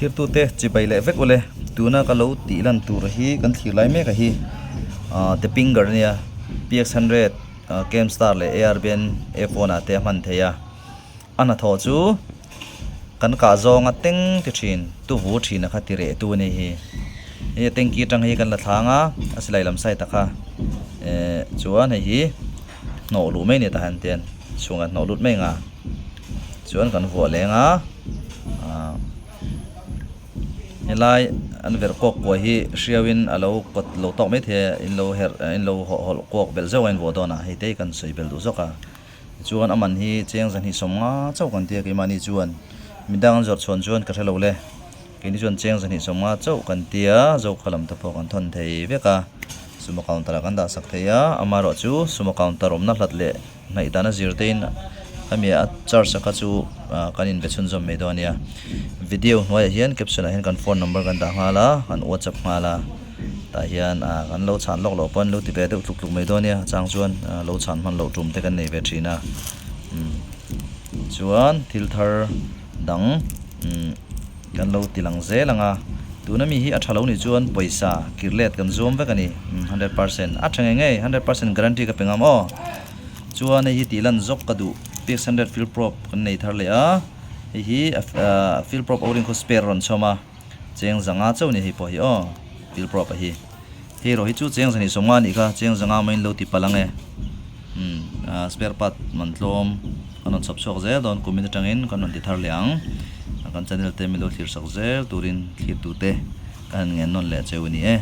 Thirtute chibai leh vek ule tuna ka lo tih lan tur hi kan thlir lai mek a hi ah the pinger ania px hundred cam star leh arbn a phone ah te a hman thei a a hnathawh chu kan kah zawnga teng ti thin tu vu thin a kha ti reh tu a ni hi hei a tanky atang hi kan la thlang a a silai lam side ah kha eh chuan hei hi hnawh luh mai a ni tah hian tian chhungah hnawh lut mai ang a chuan kan vuah leng a ah helai an verh kawk kuai hi hriauin a lo kawt lo tawk mai thei a in lo herh in lo hawh hawlh kuak belh zeuh a in vuah dawn a hei te hi kan sawi belh duh zawk a chuan a man hi cheng zahnih sawmnga chauh kan tia keimahni chuan midang an zawrh chhuan chuan ka hrelo le. Keini chuan cheng zahnih sawmnga chauh kan ti a, Zokha lam te pawh kan thawn thei vek a, Sumo counter ah kan dah sak thei a, amaherawh chu Sumo counter awmna hlat leh hnaih dan a zir te in hemi a charge a kha chu kan inbe chhunzawm mai dawn a nia. Video hnuaiah hian caption ah hian kan phone number kan dah nghal a, kan whatsapp nghal a, tah hian kan lo chhan lawk loh pawn lo ti ve deuh tluk tluk mai dawn a nia, a chang chuan lo chhan hman loh tum te kan nei ve thin a, chuan thil thar dang umm. Kan lo ti lang zel ang a, tuna mi hi a tha lo nih chuan pawisa kir let kan zuam vek a ni, 100% a tha ngei ngei, 100% guarantee ka pe ngam aw. Chuan hei hi tih lan zawk ka duh, px hundred fill probe kan nei thar leh a, hei hi fill probe o-ring khaw spare a rawn chhawm a, cheng zanga chauh a ni hei pawh hi aw, fill probe a hi. Hei erawh hi chu cheng zahnih sawmnga a nih kha, cheng zanga maiin lo ti palh ang e. Umm spare part man tlawm kan rawn chhawp chhuak zel dawn kumin atangin kan rawn ti thar leh ang. Kan channel te min lo thlir sak zel turin thlir tute ka han ngen nawn leh cheu a ni e.